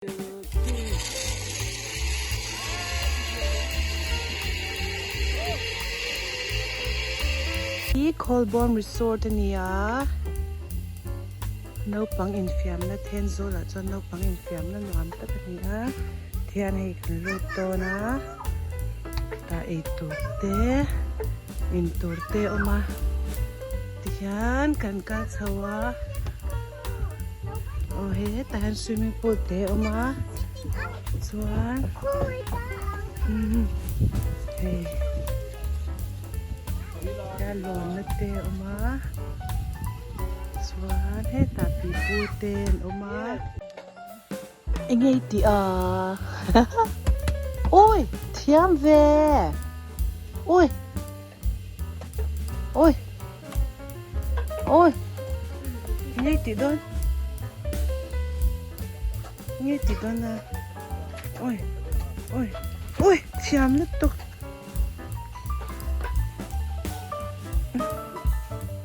Hi Khawlbawm Resort a ni a, naupang infiamna Thenzawl ah chuan naupang infiamna nuam tak a ni a, thian hei kan lut dawn a, tah eitur te intur te a awm a, tihian kan kal chho a. Aw hei hetah hian swimming pool te a awm a chuan hei tia lawnna te a awm a chuan hetah pipu te an awm a. Enge i tih a awi thiam ve awi. Ôi Ôi Nghe tí đơn Nghe tí đơn à Ôi Ôi Ôi Thiam lutuk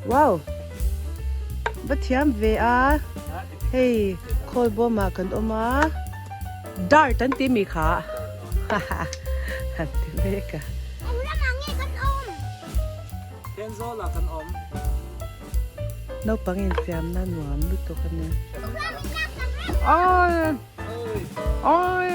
Wow Va thiam ve a Hei Khawl bawm ah kan awm a Dart an ti mi kha Han ti mek a. Eng ramah nge kan awm? Thenzawl ah kan awm. Naupang infiamna nuam lutuk a nia. Awi! Awi!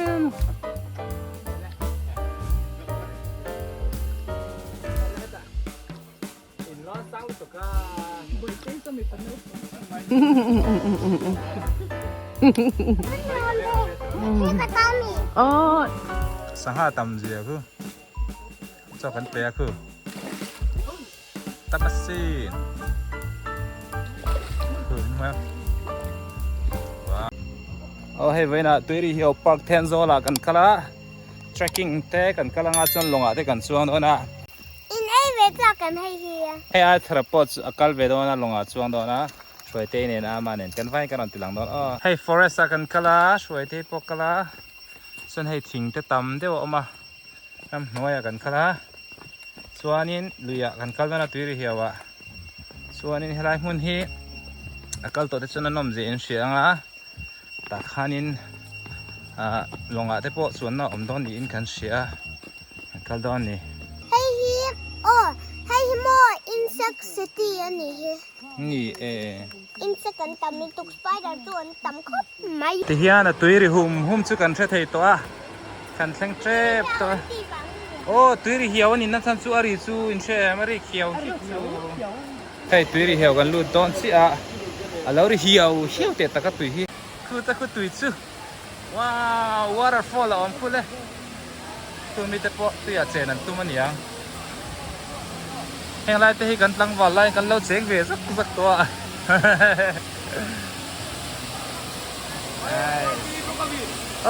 Sangha tam zia khu chaw kan pe a khu tam asin khu aw hei vawiinah tuiri hi aw park Thenzawl ah kan kal a trekking te kan kal anga chuan lawngah te kan chuang dawn a. In ei ve chak kan hei hi. Hei ai thara pawh chu a kal ve dawn a lawngah chuang dawn a Hruaitei nen a ama nen kan vain kan rawn ti lang dawn aw. Hei forest ah kan kal a Hruaitei pawh kal a chuan hei thing te tam deuh a awm a ramhnuai ah kan kal a chuanin lui ah kan kal dawn a tui ri hiau ah chuanin helai hmun hi a kal tawh te chuan a nawm zia in hria ang a tah khanin ah lawngah te pawh chuanna a awm dawn niin kan hria a. Kan kal dawn ni. Hei hi aw hei hi maw insect city a nih hi. Ni e. Insect an tam lutuk spider chu an tam khawp mai. Ti hian a tui ri hum hum chu kan hre thei tawh a, kan thleng tep tawh a. Aw tui ri hiau a ni na chhan chu a ri chu in hre em a rik hiau hi chu. Hei tui ri hiau kan lut dawn chiah a, a lo ri hiau hiau teh tak a tui hi. Khu ta khu tui chu. Wow waterfall a awm khul e chu mite pawh tuiah chen an tum a niang heng lai te hi kan tlangval laiin kan lo cheng ve zak zak tawh a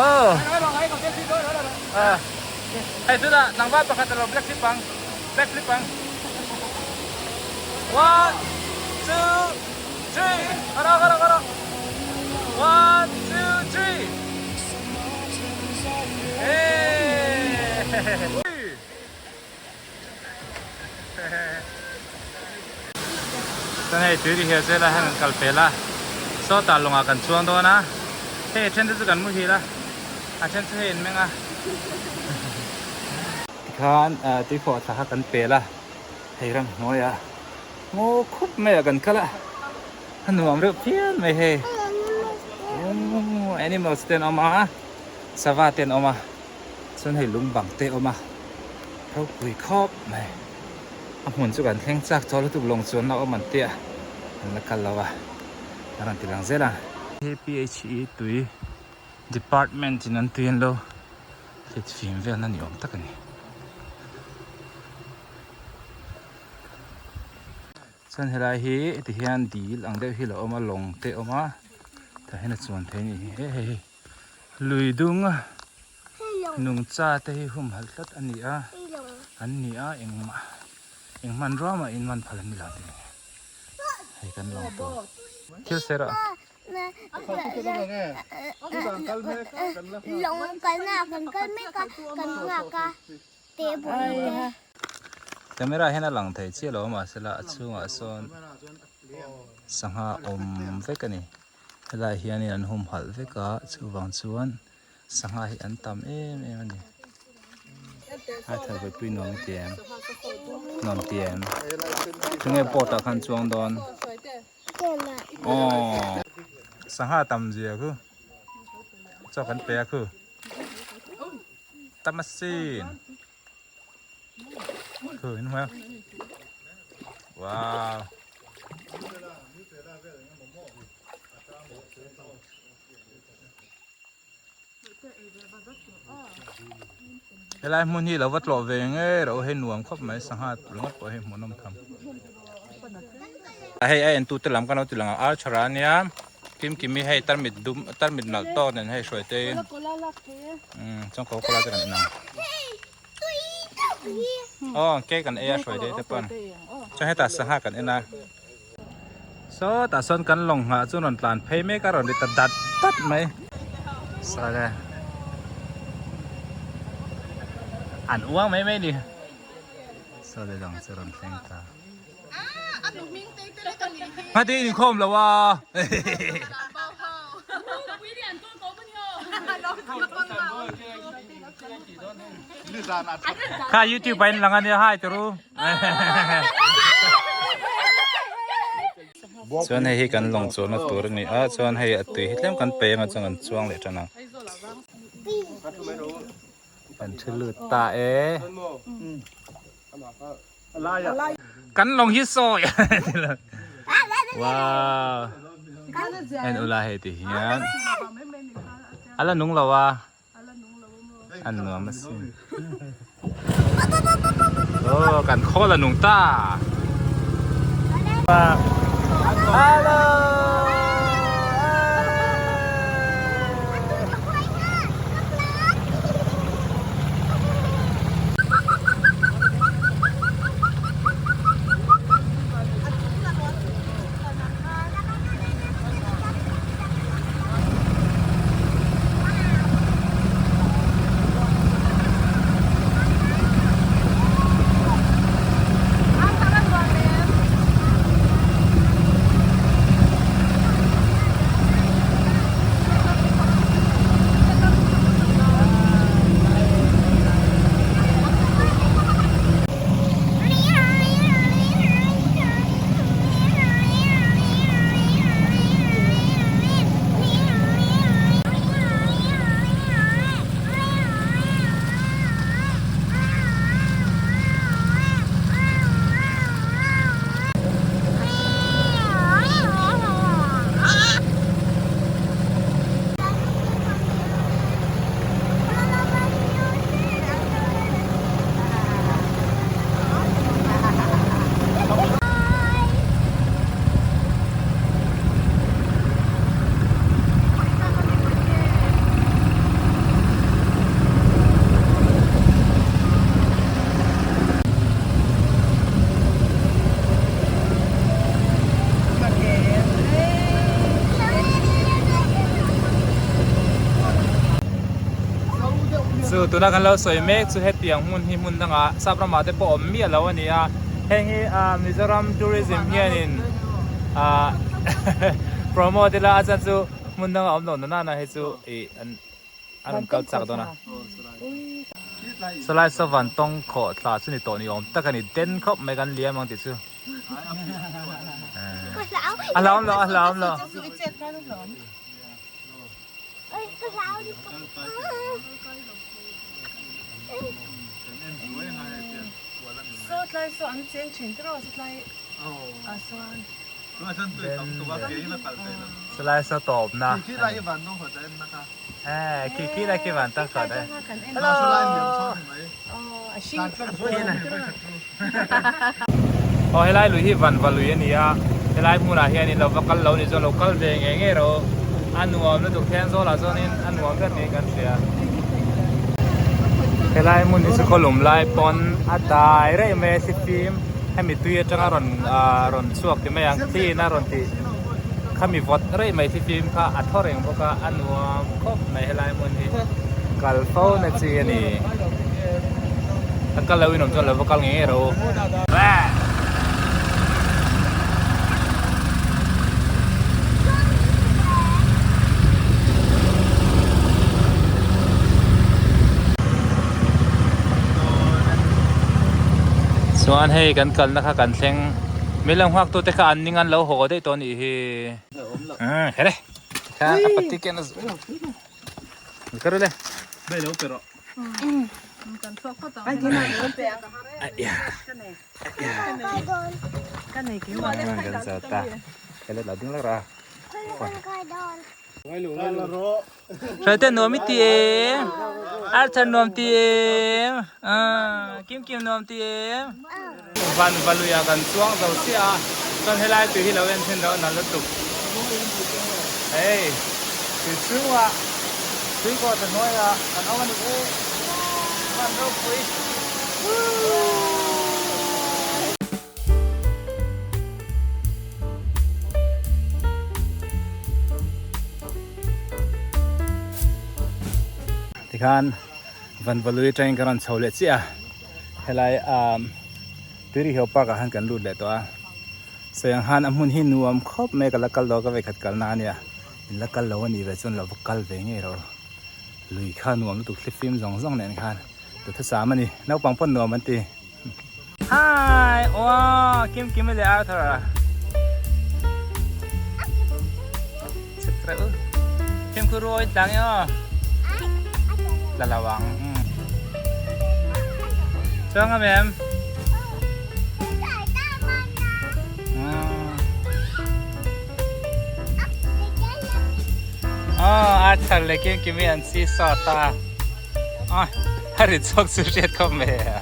oh hei tunah tlangval pakhat a lo black flip ang black flip ang one two three kara kara kara one two three hey chuan hei tui ri hian zela hian kan kal pel a sawtah lawngah kan chuang dawn a hei a then te chu kan muhil a a then chu hei an meng a tikhan tuikhawh thla kha kan pel a hei ramhnuaiah. Ngaw khup mai ah kan kal a, a nuam reuh phian mai hei. Aww animals te an awm a, sava te an awm a, chuan hei lung bang te a awm a, ropui khawp mai. A hmun chu kan thleng chak tawh lutuk lawng chuanna awm an tia, an la kal lo a, an rawn ti lang zel ang. Hei PHE tui department in an tui an lo hlit fim velna ni awm tak a ni. Chuan helai hi ti hian dil ang deuh hi lo awm a lawng te a awm a tah hian a chuan thei a ni he hei hi lui dung a nungcha te hi humhalh tlat a ni a an ni a engmah eng hmanrua mah in man phal an ni lo tih hei kan lawng tur thil ser a. Lawng kalna ah kan kal mek a kan nghak a. Camera hian a lang thei chiah lo a mahse la a chhungah sawn sangha awm vek a ni. Helaiah hianin an humhalh vek a chuvang chuan sangha hi an tam em em a ni. Haithal pui nuam ti em? Nuam ti em? Tunge boat ah khan chuang dawn? Aww. Sangha tam zia khu chaw kan pe a khu tam asin khu in hmu em? Wow. Helai hmun hi lo va tlawh ve ngei ro hei nuam khawp mai sangha ringawt pawh hei hmuhnawm tham. Hei a entu te lam kan lo ti lang a archer a nia Kimkimi hei tarmit dum tarmit nalh tawk nen hei hruai te umm chuan coca cola te kan en ang aw cake an ei a hruai te te pawn chuan hetah sangha kan en a. Sawtah sawn kan lawng nghah chu rawn tlan phei mek a rawn ri ta dat dat mai. Sawle an uang mai mai ni. Sawle lawng chu rawn thleng ta. Hmate in inkhawm lo a. Kha YouTube ah in lang a nia hai turu. Chuan hei hi kan lawng chuanna tur a ni a chuan hei a tui hi tlem kan pe anga chuan kan chuang leh tan ang. Kan thu lut ta e. Kan lawng hi sawi wow en ula hei ti hian ala nung lo a. A nuam asin. Oh, kan khawl a nung ta. Hello. Chu tuna kan lo sawi mek chu hetiang hmun hi hmun dangah sap ramah te pawh awm miah lo a ni a heng hi ah Mizoram tourism hianin ah promote ila a chan chu hmun dangah awm lo na nana hi chu ih an an rawn kal chak dawn a sawlai saw van tawng khawh thla chu ni tawh ni awm tak a ni den khawp mai kan liam ang tih chu a hlauhawm lo a hlauhawm lo. Salai saw tawp na khi khi lai khi van tang khat e hello aw helai lui hi vanva lui a ni a helai hmunah hianin lo va kal lo ni chuan lo kal ve ngei ngei rawh u a nuam lutuk Thenzawl ah chuanin a nuam ber niin kan hria helai hmun hi chu khawlum lai pawn a dai reuh mai a thli fim hemi tui atanga rawn ah rawn chhuak ti mai ang clean a rawn tih khami vawt reuh mai thli fim kha a thaw reng bawk a a nuam khawp mai helai hmun hi kal fo na chi a ni. A kal lo in awm chuan lo va kal ngei ngei rawh u. Chuan hei kan kalna kha kan thleng min lo nghak tute kha an ning an lo haw daih tawh a nih hi. Umm here tikhan a pati ken a ka ru le. Kan zo ta hele lo ding lak ra. Hruaite nuam i ti em? Arthur nuam ti em? Kim Kim nuam ti em? Van valuia kan chuang zo chiah a, chuan helai tui hi lo en thin loh nalh lutuk. Hei, tui chhungah tui kawh ta hnuaiah kan awm a ni e. Van ropui. Tikhan Vanvalui atangin kan rawn chho leh chiah a, helai umm Tuirihiau park ah khan kan lut leh tawh a, sawi ang khan a hmun hi nuam khawp mai a ka la kal lo a ka vei khat kalna a nia, in la kal lo a nih ve chuan lo va kal ve ngei rawh u, lui kha nuam lutuk thlifim zawng zawng nen khan duhthusam a ni, naupang pawn nuam an ti. Hi! Wow! Kim Kim leh Arthur a. Chhuk reuh u. Fimkhur ruai tlang e aw. La lo ang. Chuang am em? Oh, Arthur leh Kim Kim hi an seesaw ta. A ri chhuak chu hriat khawp mai a.